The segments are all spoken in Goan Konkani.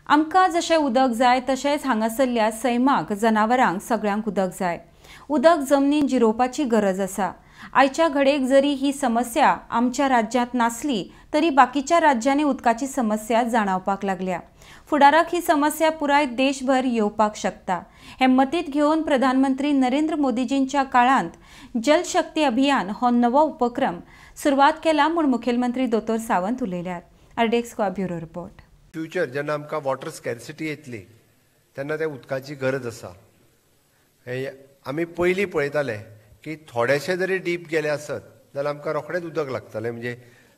आमकां जशें उदक जाय तशेंच हांगासरल्या सैमाक, जनावरांक सगळ्यांक उदक जाय. उदक जमनीन जिरोवपाची गरज आसा. आयच्या घडेक जरी ही समस्या आमच्या राज्यांत नासली तरी बाकीच्या राज्यांनी उदकाची समस्या जाणावपाक लागल्या. फुडाराक ही समस्या पुराय देशभर येवपाक शकता. हें मतींत घेवन प्रधानमंत्री नरेंद्र मोदीजींच्या काळांत जलशक्ती अभियान हो नवो उपक्रम सुरवात केला म्हूण मुखेलमंत्री दोतोर Sawant उलयल्यात. RDX Goa bureau report. Future जेन्ना आमकां वॉटर स्कॅर्सिटी येतली तेन्ना त्या उदकाची गरज आसा. हे आमी पयलीं पळयताले की थोडेशे जरी डीप गेले आसत जाल्यार आमकां रोखडेंच उदक लागतालें, म्हणजे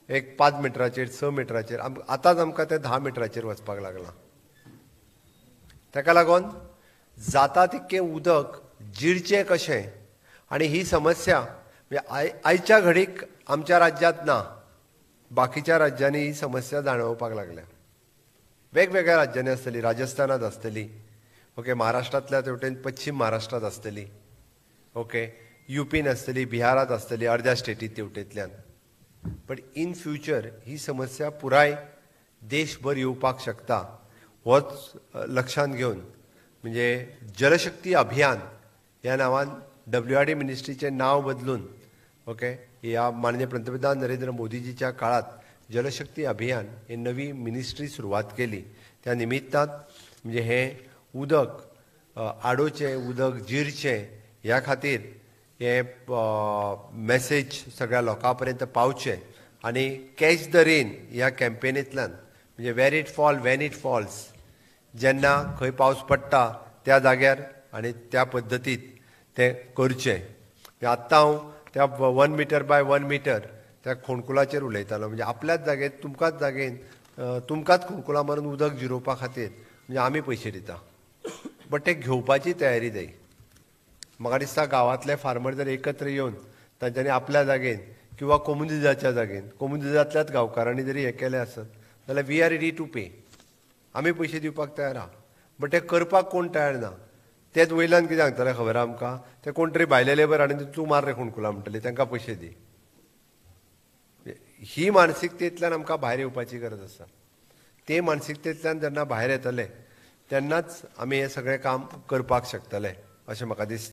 एक 5 मिटराचेर 6 मिटराचेर. आतांच आमकां तें 10 मिटराचेर वचपाक लागलां. ताका लागून जाता तितकें उदक जिरचें कशें, आनी ही समस्या म्हणजे आयच्या घडीक आमच्या राज्यांत ना, बाकीच्या राज्यांनी ही समस्या जाणवपाक लागल्या. वेगवेगळ्या राज्यांनी आसतली, राजस्थानांत आसतली, ओके, महाराष्ट्रांतल्या तेवटेन पश्चिम महाराष्ट्रांत आसतली, ओके, युपीन आसतली, बिहारांत आसतली, अर्द्या स्टेटीत तेवटेंतल्यान. बट इन फ्युचर ही समस्या पुराय देशभर येवपाक शकता, होच लक्षांत घेवन म्हणजे जलशक्ती अभियान ह्या नांवान WRD मिनिस्ट्रीचें नांव बदलून, ओके, ह्या माननीय पंतप्रधान नरेंद्र मोदीजीच्या काळांत जलशक्ती अभियान ही नवी मिनिस्ट्री सुरवात केली. त्या निमित्तान म्हणजे हें उदक आडोवचें, उदक जिरचें ह्या खातीर हे मॅसेज सगळ्या लोकां पर्यंत पावचें आनी कॅच the rain ह्या कॅम्पेनींतल्यान म्हणजे where it fall when it falls, जेन्ना खंय पावस पडटा त्या जाग्यार आनी त्या पद्दतीत तें करचें. आत्तां हांव त्या 1 मिटर बाय 1 मिटर त्या खोणकुलाचेर उलयतालो, म्हणजे आपल्याच जागेत तुमकांच जागेन तुमकांच खोणकुलां मारून उदक जिरोवपा खातीर म्हणजे आमी पयशे दिता, बट ते घेवपाची तयारी जाय. म्हाका दिसता गांवांतले फार्मर जर एकत्र येवन तांच्यांनी आपल्या जागेन किंवा कोमुनिदाच्या जागेन, कोमुनिदांतल्याच गांवकारांनी जरी हें केलें आसत जाल्यार we are ready to pay, आमी पयशे दिवपाक तयार आहा. बट ते करपाक कोण तयार ना. तेच वयल्यान कितें सांगतले खबर आहा आमकां, ते कोण तरी भायले लेबर हाडून तूं मार रे खोणकुलां म्हणटले, तांकां पयशे दी. ही मानसिकतेंतल्यान आमकां भायर येवपाची गरज आसा. ते मानसिकतेंतल्यान जेन्ना भायर येतले तेन्नाच आमी हें सगळें काम करपाक शकतले अशें म्हाका दिसता.